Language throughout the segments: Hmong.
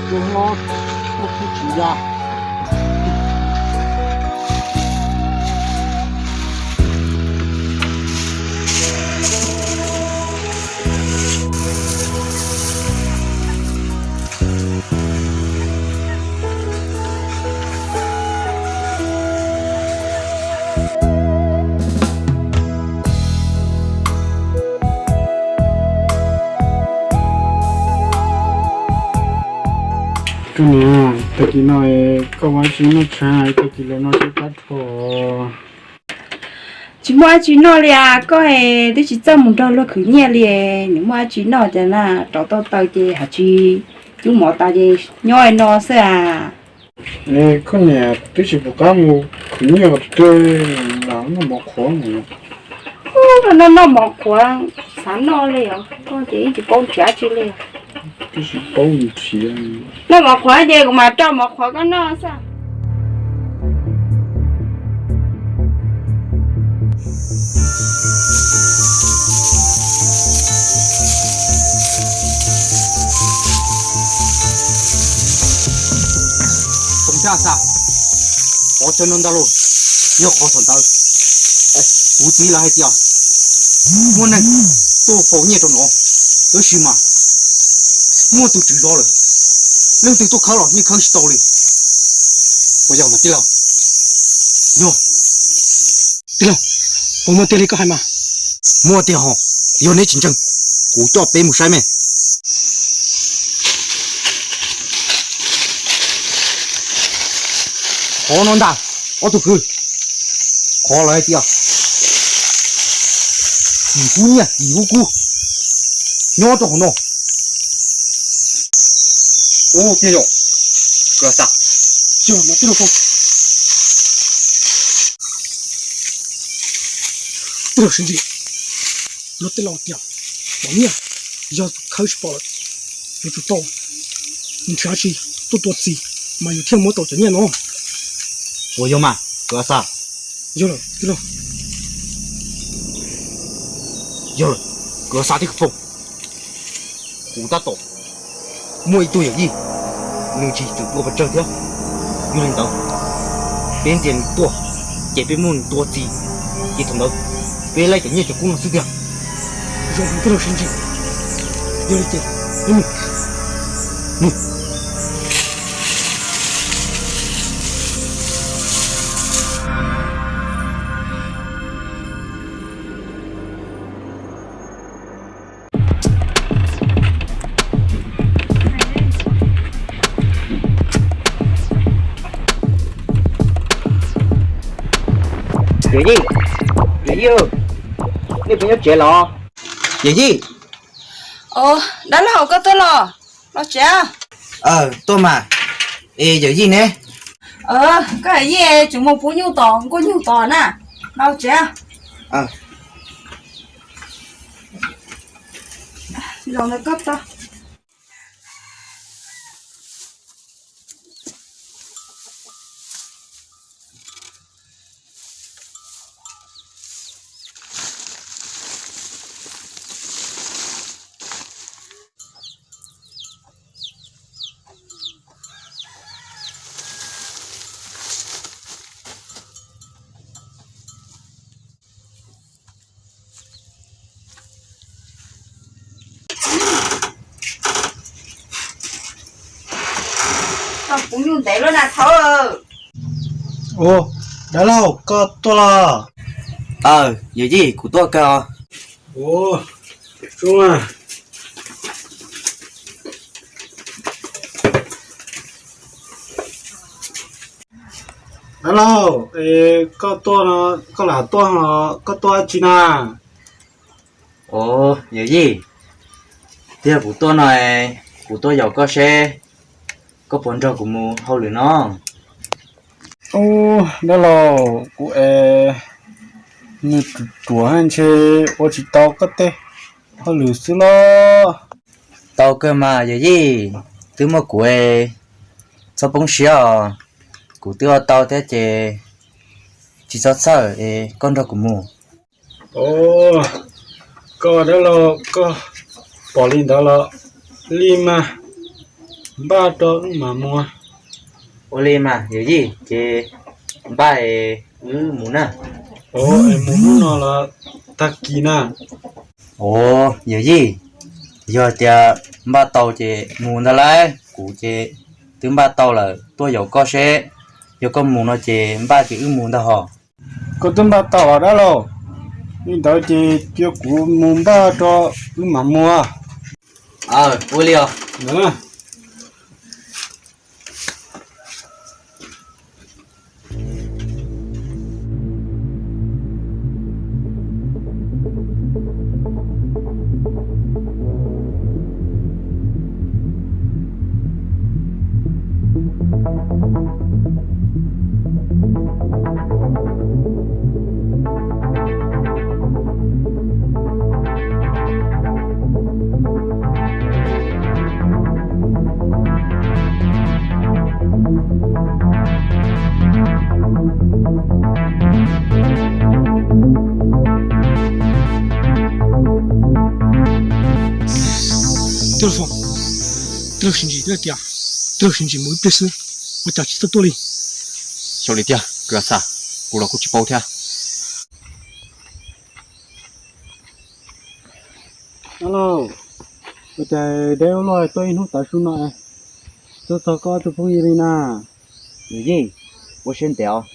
Zoo no, koj kuj tsis ya. Koj niam, tag kis no koj muaj dab tsi noj tshaib, tag kis los noj seb pab dhau. Tsis muaj dab tsi noj li as, koj twb tsis txawj mus nrog luag khwv nyiaj li, nws muaj dab tsi noj cas na, rauv tau taws ces haj tsis cub mov tas ces nyob no xwb as. Koj niam, twb tsis pom qab mus khwv nyiaj os, twb lam noj mov qhuav. Noj noj mov qhuav, xav noj li os, koj ces yeej tsis paub nrhiav dab tsi li. Twb tsis paub nrhiav. Noj mov qhuav ces kuv mam rau mov qhuav koj noj xwb. Foom thiab Xab, qhov chaw no ntag lauj, yog qhov thaum ntawd kuv txiv lawv hais tias muaj neeg tuaj faus nyiaj rau no, tab sis mas muaj tus tswv zov lawm, leej twg tuaj khawb los yeej khawb tsis tau li. Puas yog mas tij laug? Yog. Tij laug, puas muaj tiag li koj hais mas? Muaj tiag hos, yog neb tsis ntseeg, kuv coj peb mus saib me. Qhov no ntag, ob tug kwv, qhov lawv hais tias kis kub nyiaj kis kub kub nyob rau hauv no. Ua tiag yog, koj xav, yog mas tij laug, tij laug sib ntsib, luag tej laus tias cov nyiaj yog khawb tsis pom lawm, yuav tsum tau nrhiav tsis tuaj tua txiv mas yus thiaj muab tau cov nyiaj no. Ua yog mas koj xav. Yog lawm tij laug. Yog lawm, koj xav tij laug Foom. Kuv tab tom muaj ib tug yawm yij, nws tsis txawm tua pes tsawg thiab. Yog li ntawd, peb ntxias nws tuaj, ces peb muab nws tua txiv, ces thaum ntawd peb laij cov nyiaj cov kub no xwb tiag. Zoo heev tij laug sib ntsib. Yog li ces, yawm yij, yawm yij, nej puas nyob tsev los? Yawm yij. Dab laug, koj tuaj los? Los tsev. Tuaj mas. Es yawm yij ne? Koj yawm yij tseem mus pub nyuj tom nkuaj nyuj tod na. Los tsev. Los ntawm koj tau. Tau kuv nyuj ntev lawm na thaud. Ua, dab laug koj tuaj los? Aw, yawm yij kuv tuaj kawg os. Ua, zoo a. Dab laug, es koj tuaj no, koj lam tuaj ho, koj tuaj dab tsi na? Ua, yawm yij, tiag kuv tuaj no, kuv tuaj yaum koj seb koj puas nrog kuv mus hauj lwm no. Ua, dab laug, kuv es nws ruam ruam ntshe ua tsis tau koj tej hauj lwm xwb los. Tau kawg mas yawm yij, twb muaj kuv es txhob poob siab os. Kuv twb ua tau thiab ces tsis txhob txhawj es koj nrog kuv mus. Ua, koj dab laug koj pom li ntawd los li mas. Npaj rau wb mam mus. Ua li mas yawm yij, ces npaj es wb mus na. Ua, es mus hnub no los tag kis na? Ua, yawm yij, yog tias npaj tau ces mus ntag lauj. Kuv ces twb npaj tau lawm, tuaj yaum koj seb. Yog koj mus no ces npaj ces wb mus ntag hos. Koj twb npaj tau dab laug, li ntawd ces cia kuv mus npaj rau wb mam mus. Ua li os. Tij laug Foom, tij laug sib ntsib tiag tiag, tij laug sib ntsib mus ib pliag xwb, ua cas tsis tau tuaj li? Xyov li tiag, kwv Xas, kuv los kuj tsis paub thiab. Alo, ua cas deb ua luaj tuaj ib hnub tav su no, tsis txog koj ob tug phooj ywg li na? Yawm yij, ua siab ntev os,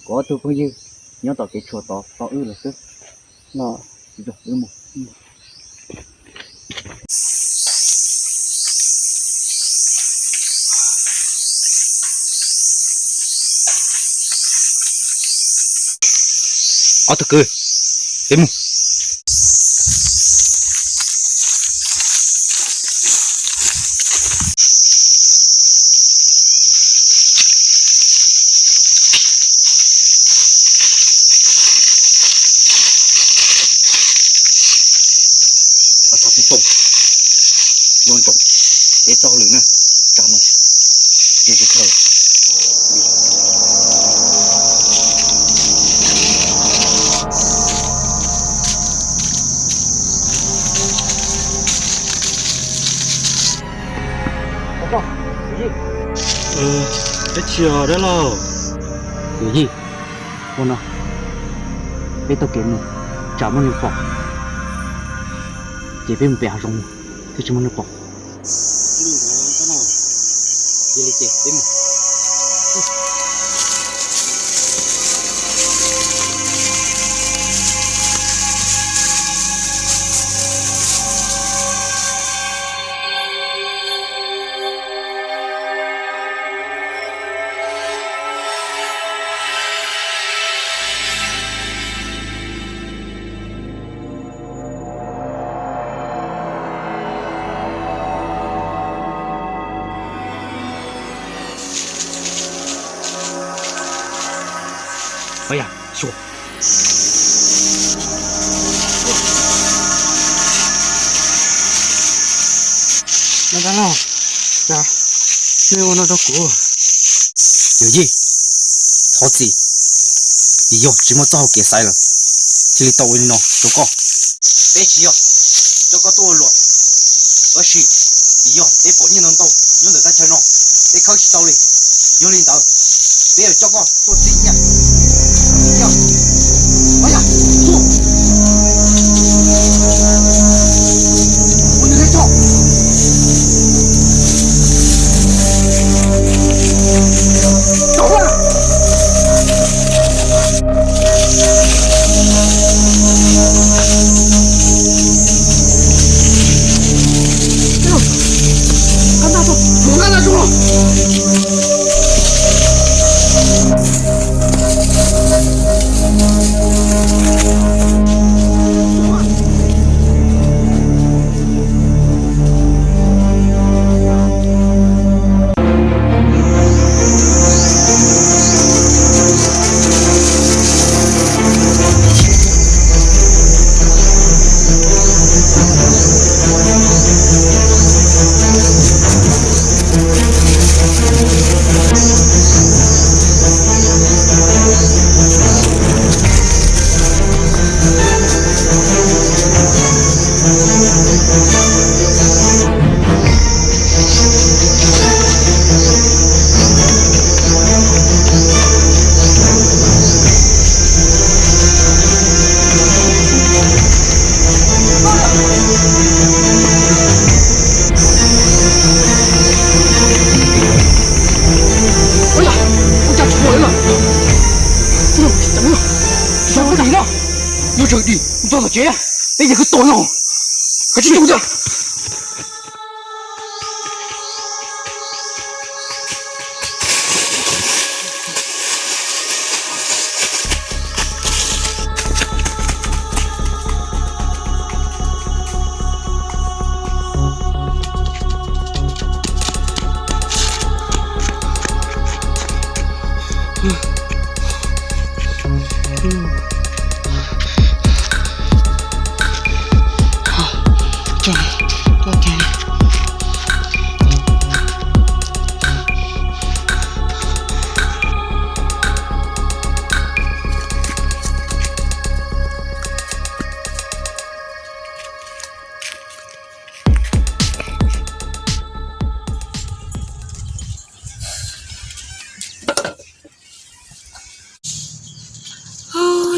kuv ob tug phooj ywg nyob tom kev tshuam tod tos wb lawm xwb. Ob tug kwv, peb mus. Ua tsaug txog tus, ua tsaug, peb txoj hauj lwm na, tsam no tsis tshua khaws. Peb tsis yog dab laug. Yawm yij, ua no, peb taug kev mus, tsam muaj neeg pom, ces peb mus pem hav zoov mus thiaj tsis muaj neeg pom. Ua li ntawd, cia li ces peb mus. Ov yam, xyuas. Dab laug, cas nej ua no rau kuv? Yawm yij, thov txim, vim yog tsis muaj txoj hau kev xaiv lawm, thiaj li tau ua li no rau koj. Peb tsis yog coj koj tuaj ua luam, tab sis vim yog peb pom nyiaj ntau ntau nyob ntawm teb chaws no, peb khawb tsis tau li. Yog li ntawd, peb yuav coj koj tuaj txi nyiaj. Ov yam, xyuas. Ua nws li tso. Tsawg dim, mus txog tom tsev, peb yawg kuj tuaj no, kav tsij mus txog.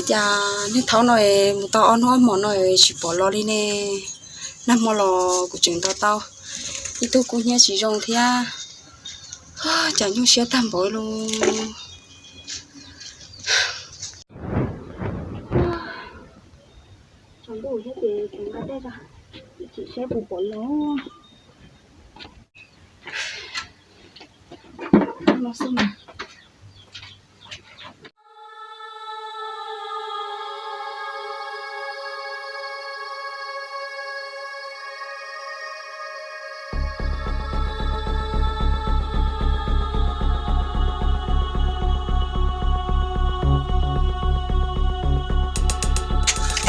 Cas niaj thaum no mus tau ob hnub ob hmo no tsis pom los li ne. Nag hmo los kuv tseem ntaus tau ib tug kub hnyiab tsis zoo thiab. Cas nyuaj siab tag npaum li. Tsaus ntuj thiab ces kuv nqa dej tso, tsis saib puas pom los.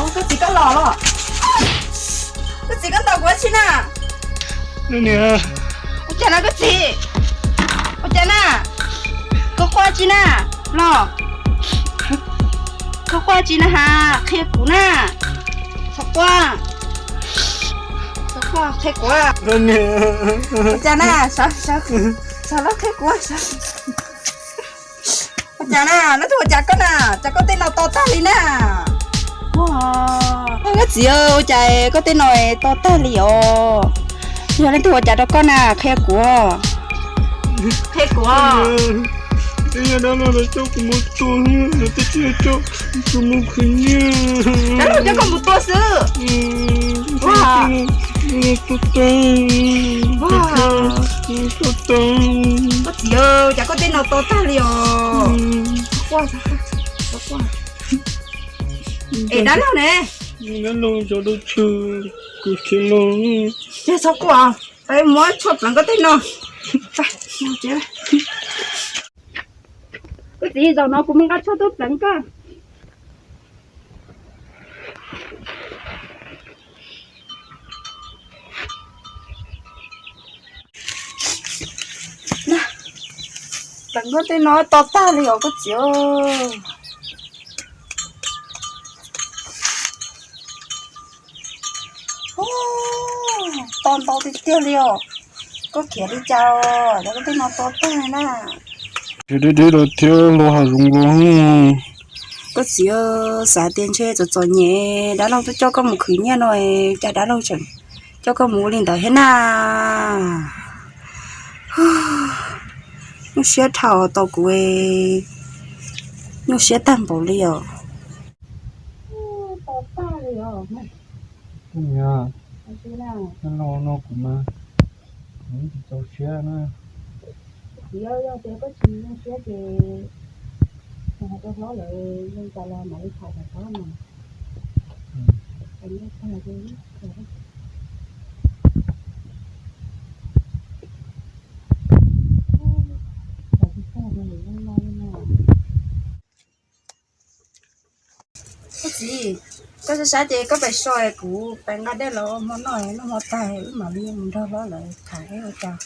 Koj txiv, koj los los? Koj txiv, koj ntaus kuv ua tsi na? Ua cas na koj txiv? Ua cas na? Koj quaj tsi na? Los, koj quaj tsi na has? Qhia kuv na. Txhob quaj, txhob quaj, qhia kuv. Ua cas na? Sawv los qhia kuv. Ua cas na, leej twg ua cas koj na? Cas koj tej no to tag li na? Koj txiv, ua cas koj tej no to tag li os? Yog leej twg ua cas rau koj na, qhia kuv. Qhia kuv. Yog dab laug los coj kuv mus tua, yog twb tsis coj kuv mus khwv nyiaj. Dab laug coj koj mus tua xwb. Tua tag, tua tag. Koj txiv, cas koj tej no to tag li os? Es dab laug ne? Dab laug zov dab tsi, kuv tsis los. Ces txhob quaj, peb muab tshuaj pleev koj tej no. Koj txiv, zaum no kuv mus nqa tshuaj tuaj pleev koj. Pleev koj tej no to tag li os koj txiv. To ntau tiag tiag li os. Koj khiav li cas os, koj tej no to tag na. Deb deb los thiab los hav zoov los. Koj txiv, xav tias ntshe txom txom nyem dab laug tuaj coj koj mus khwv nyiaj no, cas dab laug tseem coj koj mus ua li ntawd thiab na. Nyuaj siab dhau tau kuv, nyuaj siab tag npaum li os. Dab laug no kuv mas kuv tsis txaus siab na. Yog tias koj tsis nyuaj siab ces kuv hais rau hlob lawv zoo cas los mam li tham rau koj mas. Koj txiv, koj sab sab ces koj pais so es kuv pais nqa dej los ua hmo noj, noj hmo tag wb mam li mus nrog hlob lawv tham ua cas.